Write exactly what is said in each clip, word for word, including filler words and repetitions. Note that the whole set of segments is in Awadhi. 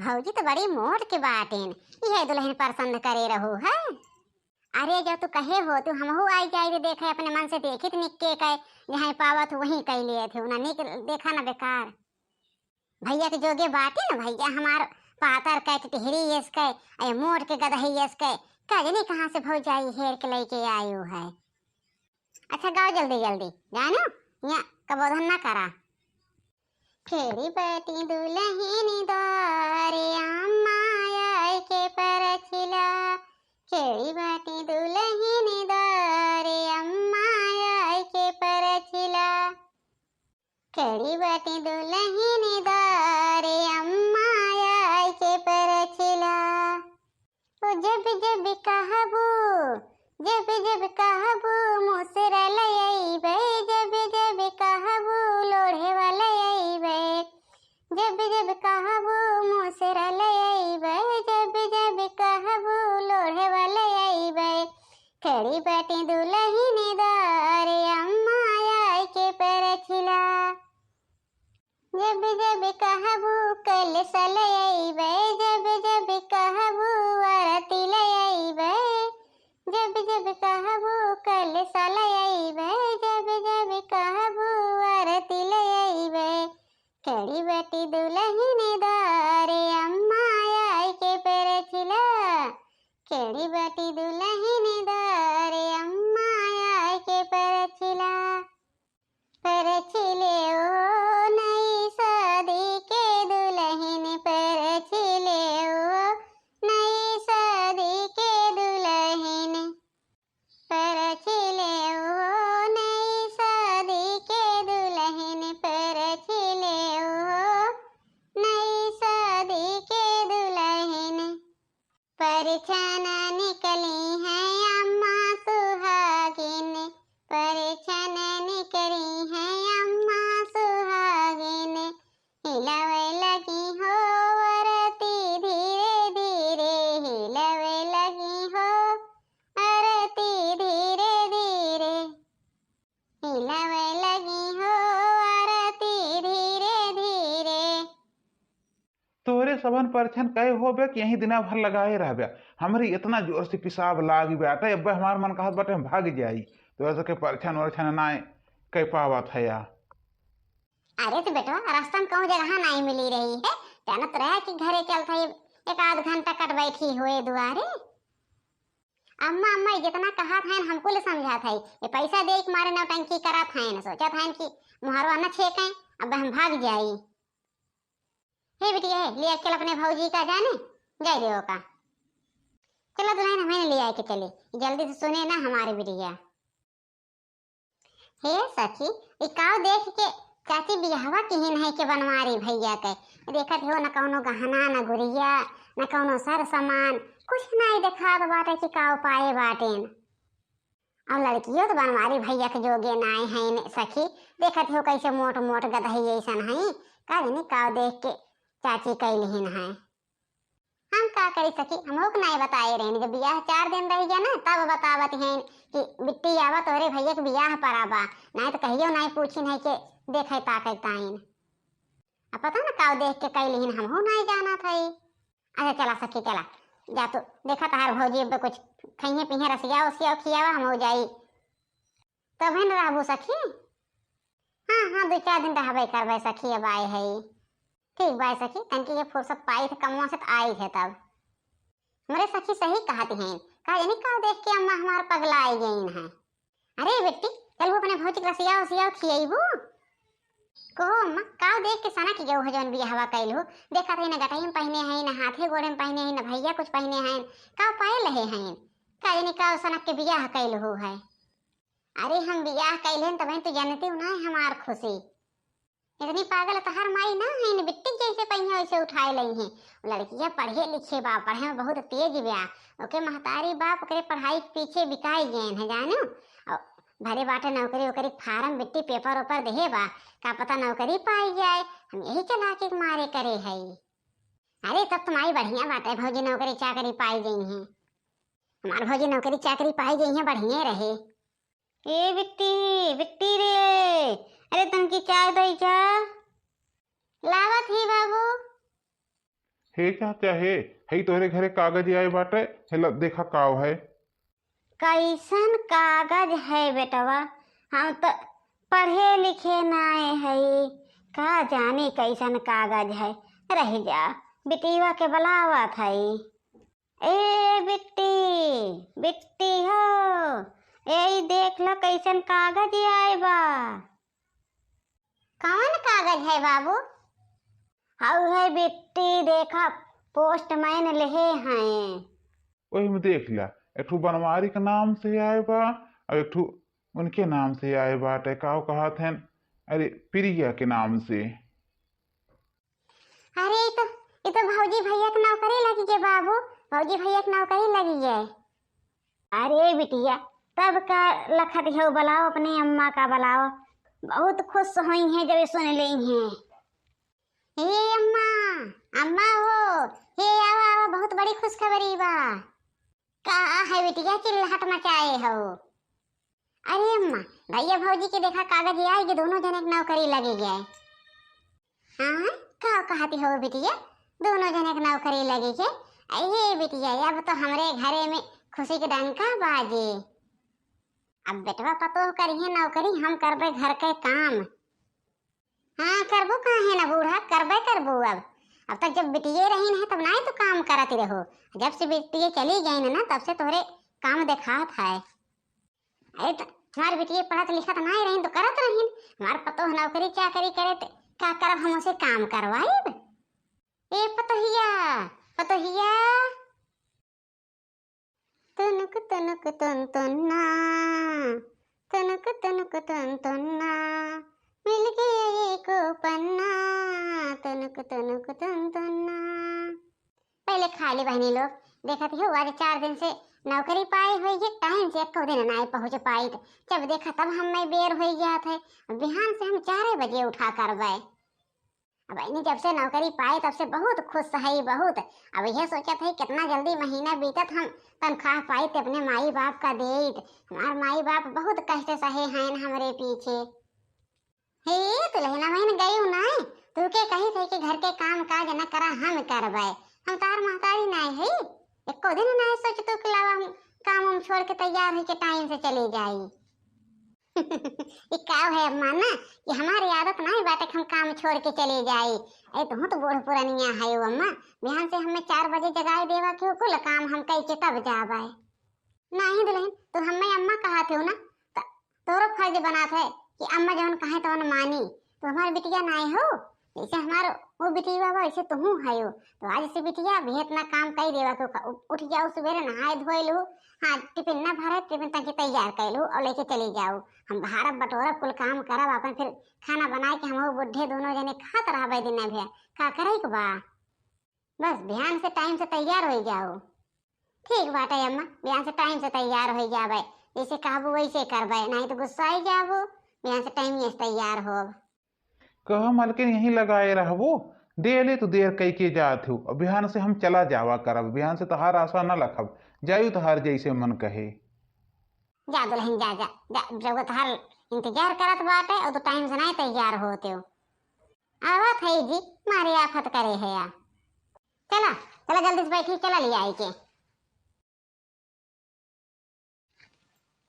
भौजी तो बड़ी मोट के बाटेन, इहे दुलहिन परसंद करे रहू है। अरे, जब तू कहे हो, तू हमहू आई जाई रे, देखे अपने मन से देखित निक्के के, जहाँ पावत वहीं कइ लिए थे, ना निक देखा ना बेकार। भैया के जोगे बाटे ना भैया, हमार पातर के टिटहरी यस के, ए मोट के गदही यस के, का जनी कहाँ से भौजाई हेर के लइके आयो है। अच्छा गाओ जल्दी जल्दी, जानो, यहाँ कबोधन ना करा। केड़ी बाटी दुलहिन द्वारे अम्मा आइके परछिला, केड़ी बाटी दुलहिन द्वारे अम्मा आइके परछिला, केड़ी बाटी दुलहिन द्वारे अम्मा आइके परछिला। ओ जब जब कहबू, जब जब कहबू मोसरा लयइबे, जब जब कहबू लोढ़े वाला अइबे, जब जब कहबू मोसरा लयइबे, जब जब कहबू लोढ़े वाला अइबे, केड़ी बाटी दुलहिन द्वारे अम्मा आइके परछिला। जब जब कहबू कलसा लयइबे, जब जब कहबू आरती लयइबे, जब जब कहबू कलसा लयइबे, जब जब कहबू आरती लयइबे, केड़ी बाटी दुलहिन द्वारे अम्मा आइके परछिला, केड़ी बाटी दुलहिन द्वारे अम्मा आइके परछिला। परछिले ओ नई शादी के दुलहिन, परछिले ओ नई शादी के दुलहिन, परछिले ओ नई शादी के दुलहिन, परछिले ओ नई शादी के दुलहिन। परछन निकली हैं अम्मा सुहागिन, परछन निकली हैं अम्मा सुहागिन। हिलावे लगी हो आरती धीरे धीरे, हिलावे लगी हो आरती धीरे धीरे, हिलावे लगी हो आरती धीरे धीरे। तोहरे सबन परछन कहे होबे कि यहीं दिना भर लगाए रहबे। हमरे इतना जोर से पिसाब लाग बाटे, अब्बे हमार मन कहत बाटे हम भाग जाई। तो ऐसे के परछन वरछन नाय कह पावत है या। अरे तो बेटवा, रास्ता में कहूँ जगह नाई मिली रही है, जानत रहे कि घरे चलत है, एक आध घंटा कट बैठी हुए दुआरे। अम्मा, अम्मा, ये जितना कहत हैं हमको ले समझात है, ये पैसा दे के मारे नौटंकी करत हैं, सोचत हैं कि मुहरवा न छेकें, अब हम भाग जाई। हे बिटिया, हे, लिया चल अपने भौजी का जाने, जाए देवो का। चलो दुलहिन, हमें लिया के चली, जल्दी से सुने ना हमारी बिटिया। हे सखी, ई काव देख के चाची बियाहवा किहिन है के बनवारी भैया के। देखत हो न कौनो गहना, न गुरिया, न कौनो सर सामान, कुछ नाई देखात बाटे कि काव पाए बाटेन। और लड़कियों तो बनवारी भैया के जोगे नाई हैं सखी। देखत हो कैसे मोट मोट गदही ऐसन हैं। का जानी काव देख के चाची कैलिहिन हैं। हम का करी सखी, हमहू के नाई बताए रहेन। जब बियाह चार दिन रह गया ना, तब बतावत हैं कि बिट्टी आवा, तोहरे भैया के बियाह परा बा, नाई तो कहियो नाई पूछिन है के देखे ताके ताइन। अब पता ना काव देख के कैलिहिन, हमहू नाई जानत है। अच्छा चला सखी चला, जा तू देखा तहार भौजी अब कुछ खइहे पीहे, रसिया उसिया खियावा, हमहू जाई। तबे न रहबू सखी? हाँ, हाँ, दुइ चार दिन रहबे करबे सखी, अब आए है। ठीक बाय सखी, तनकी के फुर्सत पाई थे कमवा से त आई थे तब। हमरे सखी सही कहत हैं, का जानी का देख के अम्मा हमार पगला आई गईन हैं। अरे बेटी, चलबू अपने भौजी के रसिया उसिया खियबू? कहो अम्मा, का देख के सनक गयो हो जौन बियाहवा कैलू? देखत है न गटई में पहिने हैं, न हाथे गोड़े में पहिने हैं, न भैया कुछ पहिने हैं, का पाए लहे हैं? का जानी का सनक के बियाह कैलू है? अरे हम बियाह कैलेन तबे तो जानती हूँ ना हमार खुशी। इतनी पागल तहार माई ना है, बिट्टी जैसे पहिया वैसे उठाए लई है। लड़किया पढ़े लिखे बा, पढ़े में बहुत तेज बा। ओके महतारी बाप ओकरे पढ़ाई के पीछे बिकाई गए हैं जानो। और भरे बाटे नौकरी ओकरी फार्म, बिट्टी पेपर ओपर देहे बा, का पता नौकरी पाई जाए। हम यही चलाकी के मारे करे है। अरे तब तुम्हारी बढ़िया बाटे, भौजी नौकरी चाकरी पाई गई हैं। हमार भौजी नौकरी चाकरी पाई गई है, बढ़िया रहे। ए बिट्टी, बिट्टी रे, अरे तनकी चाय दई जा। लावत ही बाबू। हे चाचा, हे, हई तोहरे घरे कागज आए बाटे, हे ल, देखा काव है। कइसन कागज है बेटवा? हम त पढ़े लिखे नाय हई, का जानी कइसन कागज है। रहि जा, बिटिया के बुलावत हई। ए बिट्टी, बिट्टी हो, ए देख ल कइसन कागज आए बा। कौन कागज है बाबू? हऊ है बिट्टी, देखा पोस्टमैन लेहे हैं। ओही में देख ला, एक ठो बनवारी के नाम से आए बा और एक ठो उनके नाम से आए बाटे। का कहत हैं? अरे, प्रिया के नाम से। अरे, ई तो, ई तो भौजी भैया के नौकरी लगी गए बाबू, भौजी भैया के नौकरी लगी गए। अरे बिटिया, तब का लखत हो, बुलाओ अपने अम्मा का बुलाओ, बहुत खुश होइहैं जब सुन लेइहैं। हे अम्मा, अम्मा हो, हे आवा, आवा, बहुत बड़ी खुशखबरी बा। का है बिटिया, चिल्लाहट मचाए हो? अरे अम्मा, भैया भौजी के देखा कागज आए कि दोनों जने के नौकरी लगी गए। हाँ, का कहती हो बिटिया, दोनों जने के नौकरी लगी के? अरे बिटिया, अब तो हमरे घरे में खुशी के डंका बाजे। अब बेटवा पतोह करिहैं नौकरी, हम करबे घर के काम। हाँ, करबू काहे ना बूढ़ा, करबे करबू अब। अब तक जब बिटिये रहीन है, तब नाहीं तू काम करत रहो। जब से बिटिये चली गईन ना, तब से तोहरे काम देखात है। अरे, त हमार बिटिये पढ़त लिखत नाहीं रहीन, तो करत रहीन। हमार पतोह नौकरी चाकरी करे, त का करब, हम उसे काम करवाइब? ए पतोहिया, पतोहिया। तुनुक तुनुक तुन तुन्ना, तुनुक तुनुक तुन तुन्ना, मिल गया एको पन्ना, तुनुक तुनुक तुन तुन्ना। पहले खा ले बहनी लोग, देखत हो आज चार दिन से नौकरी पाए होइहैं, टाइम से एको दिन नाहीं पहुँच पाइत। जब देखा तब हम्मे बेर होइ जात है, बिहान से हम चारे बजे उठा करबै। अब इन्हीं जब से नौकरी पाए तब से बहुत खुश है, बहुत। अब यह सोचत है कितना जल्दी महीना बीतत, हम तनख्वाह पाइत, अपने माई बाप का देइत। हमार माई बाप बहुत कष्ट सहे हैं हमरे पीछे। हे दुल्हना, बहन गई नाहीं, तू के कही थे कि घर के काम काज न करा, हम करबै। हम तार महतारी नाहीं है, एको दिन नाहीं सोच तू के लावा हम काम उम छोड़ के तैयार होके टाइम से चली जाई। ई का है अम्मा ना, कि हमारी आदत नाहीं बाटे कि हम काम छोड़ के चली जाई। अरे तुहूँ तो बूढ़ पुरनिया है अम्मा, बिहान से हमें चार बजे जगाए देवा कि कुल काम हम कई के तब जाबै। नाहीं दुल्हन, तू हमें अम्मा कहत हो ना, त तोरो फर्ज बनात है कि अम्मा जवन कहे तवन मानी। तू हमार बिटिया नाहीं हो, जैसे हमार वो बिटिया बा, वैसे तुहूँ हयो। तो आज से बिटिया, भी इतना काम कई देवा के उ-, उठ जाओ, सुबेरे नहाए धोए लू, हाँ, टिफिन ना भरे, टिफिन तक तैयार कर लू और लेके चली जाओ। हम बहारब बटोरब, कुल काम करब, अपन फिर खाना बनाए के हम वो बुढ़े दोनों जने खात रहबे दिन भर। का करे के बा? बस बिहान से टाइम से तैयार हो जाओ। ठीक बाटे अम्मा, बिहान से टाइम से तैयार हो जाबे, जैसे कहबू वैसे करबे, नाहीं तो गुस्साए जाबू। बिहान से टाइम से तैयार होब। कह मलकिन, यहीं लगाए रहबू, डेली तू देर कई के जात हो। अब बिहान से हम चला जावा करब, बिहान से तोहार आशा न रखब, जायू तोहार जैसे मन कहे। जा दुल्हन, जा, जा, जा, जब तोहार इंतजार करत बाटे और तू टाइम से नाहीं तैयार होते हो। आवत है जी, मारे आफत करे है या। चला, चला जल्दी से बैठी, चला ले आई के।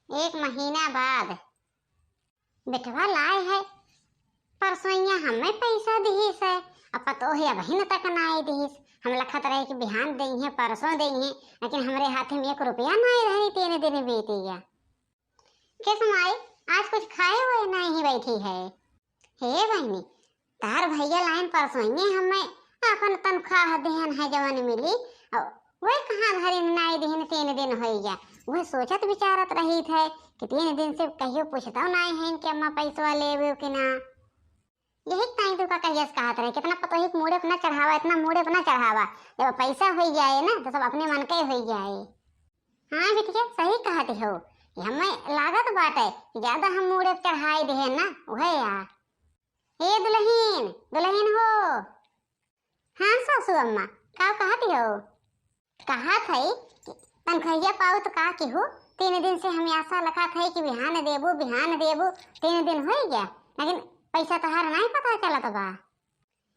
एक महीना बाद बेटवा लाए है, परसोइया हमें पैसा दिहिस है, अब पतोह अबहिन तक नाई दिहिस। हम लखत रहे कि बिहान देइहैं, परसों देइहैं, लेकिन हमरे हाथे में एक रुपया नाई रही, तीन दिन बीत गया। किस माई, आज कुछ खाए हुए नाहीं बैठी है? हे बहिनी, तार भैया लाइन परसोइये हमें आपन तनख्वाह देहन है जवन मिली, और वह कहाँ धरिन नाई दिहन, तीन दिन होई गया। वह सोचत विचारत रही थे कि तीन दिन से कहियो पूछता नाई है इनके अम्मा पैसवा लेवे कि ना। यही ताई तू का कहियस कहत रहे, कितना पतोही के मूड़े पे ना चढ़ावा, इतना मूड़े पे ना चढ़ावा। जब पैसा होई जाए ना, तो सब अपने मन के होई जाए। हाँ बिटिया, सही कहत हो, कि हमें लागत बाटे कि ज्यादा हम मूड़े पे चढ़ाई देहे ना, उहे या। ए दुल्हीन, दुल्हीन हो। हाँ सासू अम्मा, का कहत हो? कहत है कि तनख्वाहिया पाऊ तो का केहू, तीन दिन से हम आशा लखात है कि बिहान देबू, बिहान देबू, तीन दिन होई गया, लेकिन पैसा तोहार नाई पता चलत बा।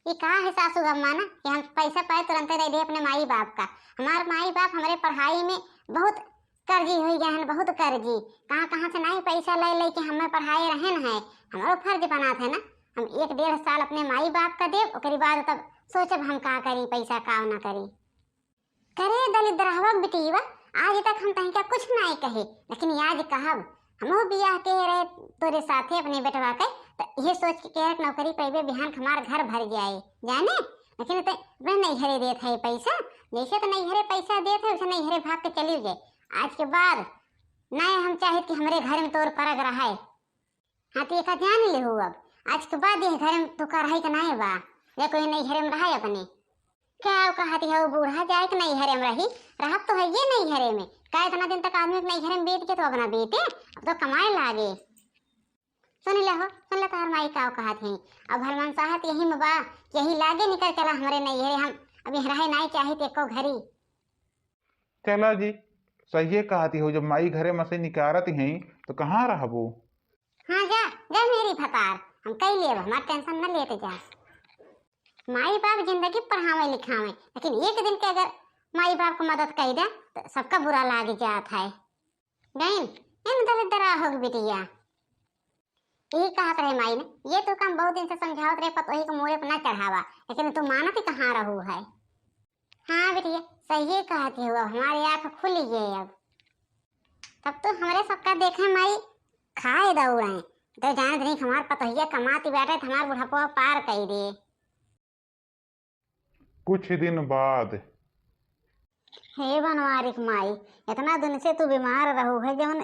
ई का है सासू अम्मा ना कि हम पैसा पाए तुरंते दे दे अपने माई बाप का। हमार माई बाप हमरे पढ़ाई में बहुत कर्जी हुई गए हैं, बहुत कर्जी। कहाँ कहाँ से नहीं पैसा ले ले के हमें पढ़ाए रहन है। हमारो फर्ज बनात है ना, हम एक डेढ़ साल अपने माई बाप का देब, ओकरी बाद तब सोचब हम का करी, पैसा का ना करी। करे दलिद्रहवा बिटिया, आज तक हम तनिका कुछ नाई कहे, लेकिन आज कहब। हमहू बियाह के रहे तोरे साथे अपने बेटवा के, त इहे सोच के कहे नौकरी पइबे, बिहान के हमार घर भर जाए, जाने। लेकिन ते अपने नैहरे देत है पैसा, जैसे तो नैहरे पैसा देत है, वैसे नैहरे भाग के चली जाए। आज के बाद नाई हम चाहित कि हमरे घर में तोर परग रहे। हाँ, तो एका जान लेहू अब, आज के बाद यह घर में तो का रहे के नाई बा, या कोई नैहरे में रहे अपने। का कहती है, वो बूढ़ा जाए के नैहरे में रही, रहत तो है ये नैहरे में। का इतना दिन तक आदमी के नैहरे में बीत के तो अपना बीते, अब तो कमाए लागे। सुन ले हो, सुन ले तोहर माई का कहत है। अब हरमन साहब यही में बा, यही लागे निकल चला हमरे नैहरे, हम अब यहाँ रहे नाई चाहित एको घरी। चला जी, सहिए कहती हो, जब माई घरे में से निकारत हैं तो कहाँ रहबो? हाँ जा, जा मेरी भतार, हम कई लेब, हमार टेंशन न लेते जा। माई बाप जिंदगी पढ़ावे लिखावे, लेकिन एक दिन के अगर माई बाप को मदद कर दे तो सबका बुरा लाग जात है। गइन, इन दलिद्रा हो बिटिया। यही कहत रहे माई ने, ये तो काम बहुत दिन से समझावत रहे, पतोही को मोरे पर ना चढ़ावा, लेकिन तू मानत ही कहाँ रहू है। हाँ बिटिया, सही कहती हो, अब हमारी आँख खुल गई अब। तब तो हमरे सबका देखे माई खाए दौड़े, तो जानत नहीं हमार पतोहिया कमाती बैठे तो हमार बुढ़ापा पार कर दे। कुछ दिन बाद। हे बनवारिक माई, इतना दिन से तू बीमार रहू है, जवन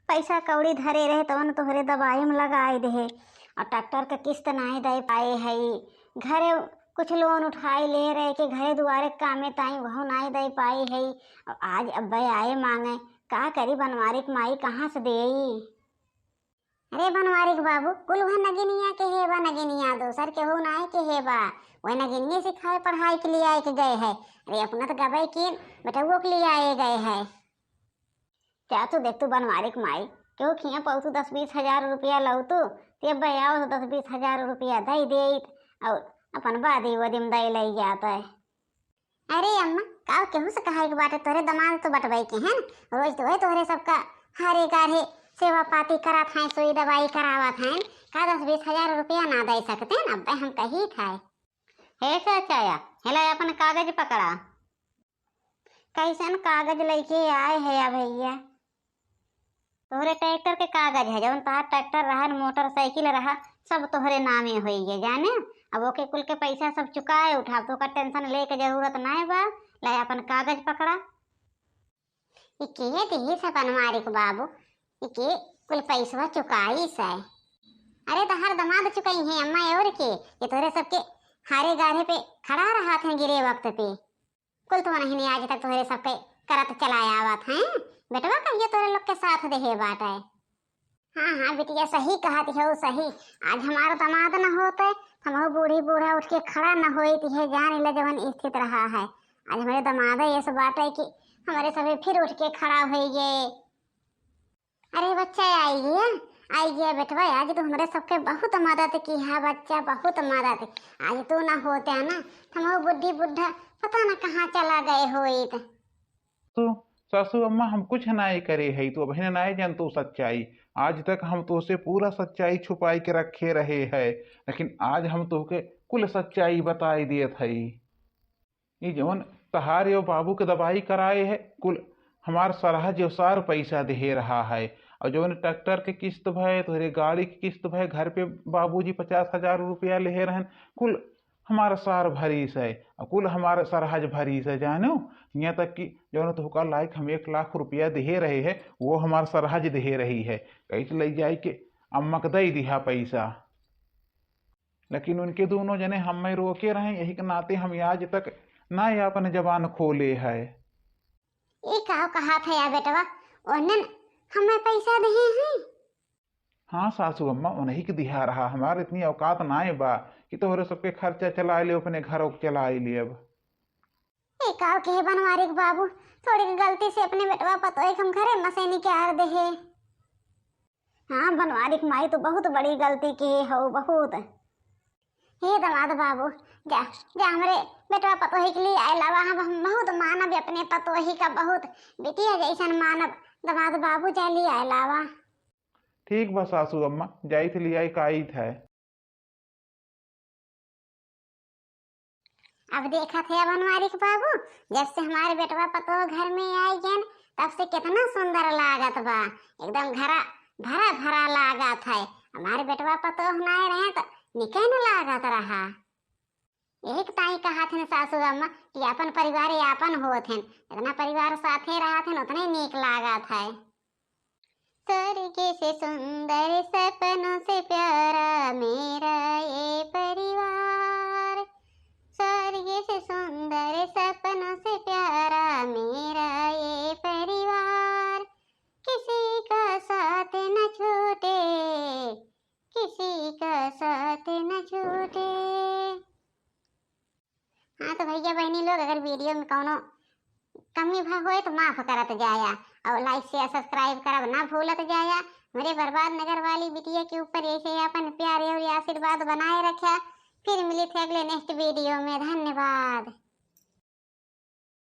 पैसा कौड़ी धरे रहे तवन तोहरे दवाई में लगाई दे है, और डॉक्टर के किस्त नाई दे पाए है। घरे कुछ लोन उठाई ले रहे के घरे दुआरे कामे ताई वहु नाई दे पाई है, और आज अब्बे आए मांगे, का करी बनवारिक माई, कहाँ से देई? अरे बनवारी के बाबू, कुल वह नगिनिया के हे बा, नगिनिया दोसर केहू नाई के हे बा। वह नगिनिया सिखाए पढ़ाई के लिए आए के गए है। अरे अपना तो गबे के बेटउओ के लिए आए गए है। जा तू देख तू बनवारी के माई, केहू खिया पाऊ तू दस बीस हजार रुपया लाऊ तू, ते अब आओ तो दस बीस हजार रुपया दे देत और अपन बादी वदी में दे ले जात है। अरे अम्मा, का केहू से कहाई के बाटे, तोहरे दमाद तो बटवाई के हैं, रोज तो वही तोहरे सबका हरे गाढ़े सेवा पाती करत हैं, सुई दवाई करावत हैं, का दस बीस हजार रुपया ना दे सकते हैं? अब्बे हम कही थे। हे चाचा, हेला अपन कागज पकड़ा। कैसन कागज लेके आए है या भैया? तोहरे ट्रैक्टर के कागज है, जौन तोहार ट्रैक्टर रहा न मोटरसाइकिल रहा, सब तोहरे नामे होई गए, जाने। अब ओके कुल के पैसा सब चुकाए उठाब, तो ओकर टेंशन लेके जरूरत नाय बा। ले अपन कागज पकड़ा। ई के देही सब बनवारी के बाबू, ई के कुल पैसवा चुकाई से? अरे तोहार दमाद चुकाई है अम्मा, और के, ये तोहरे सबके हारे गाढ़े पे खड़ा रहा थे गिरे वक्त पे। कुल तो नहीं आज तक तोहरे सबके करत चलाया आवत हैं। बेटवा कहिए तोहरे लोग के साथ देहे बाटे। हाँ, हाँ, बिटिया, सही कहत हो, सही। आज हमार दमाद न होते, हमहू बूढ़ी बूढ़ा उठ के खड़ा न होइत है, जान ले जवन स्थित रहा है। आज हमरे दमाद ऐसे बाटे कि हमरे सभी फिर उठ के खड़ा होई गए। अरे बच्चा, आई गया, आई गया बेटवा, आज तू हमरे सबके बहुत मदद की है बच्चा, बहुत मदद। आज तू ना होते ना, तो हम वो बुढ़ी बुढ़ा पता ना कहाँ चला गए होइत। तो सासू अम्मा, हम कुछ नाय करे है, तू अबहिन नाय जान तू सच्चाई। आज तक हम तोसे पूरा सच्चाई छुपाई के रखे रहे है, लेकिन आज हम तोके कुल सच्चाई बताई देत हई। ई जवन तहार यो बाबू के दवाई कराए है, कुल हमार सरहज यो सार पैसा देहे रहा है। और जवन ट्रैक्टर के किस्त भय, तोहरे गाड़ी के किस्त भय, घर पे बाबूजी पचास हजार रुपया लेहे रहन, कुल हमार सार भरीस है, और कुल हमार सरहज भरीस है, जानो। यहाँ तक कि जवन तोहका लायक हम एक लाख रुपया देहे रहे है, वो हमार सरहज देहे रही है। कैसे ले जाए के अम्मा के दे दिहा पैसा। लेकिन उनके दोनों जने हमें रोके रहे, यही के नाते हम आज तक ना ये अपन जबान खोले है। ई का कहा था या बेटवा, ओनन हमें पैसा देहे हैं? हाँ सासू अम्मा, उन्हीं के दिहा रहा, हमार इतनी औकात नाय बा कि तोहरे सबके खर्चा चलाए ले, अपने घरों के चलाए ले। अब ए का के बनवारी के बाबू, थोड़ी के गलती से अपने बेटवा पतोह के हम घरे में से निकाल देहे। हाँ, बनवारी के माई, तू बहुत बड़ी गलती किहे हो, बहुत। हे दमाद बाबू, जा, जा हमरे बेटवा पतोही के लिए आए लावा। हम, हम बहुत मानब अपने पतोही का, बहुत बिटिया जैसन मानब। दमाद बाबू, जा लिए आए लावा। ठीक बा सासू अम्मा, जाइत लियाई का आइत है। अब देखत है बनवारी के बाबू, जब से हमारे बेटवा पतोह घर में आई गन, तब से कितना सुंदर लागत बा। एकदम घरा भरा भरा लागत है। हमारे बेटवा पतोह नाय रहे तो निके न लागत रहा। यही के ताई कहत हन सासू अम्मा कि अपन परिवार आपन होत हन, इतना परिवार साथे रहत हन उतने नीक लागत है। स्वर्ग से सुंदर सपनों से प्यारा मेरा ये परिवार, स्वर्ग से सुंदर सपनों से प्यारा मेरा ये परिवार, किसी का साथ न छूटे, किसी का साथ न छूटे। हाँ तो भैया बहनी लोग, अगर वीडियो में कौनो कमी भा होए तो माफ करत जाया, और like share subscribe करब ना भूलत जाया। हमरे बर्बाद नगर वाली बिटिया के ऊपर ऐसे अपन प्यार और आशीर्वाद बनाए रख्या। फिर मिली थे अगले नेक्स्ट वीडियो में। धन्यवाद।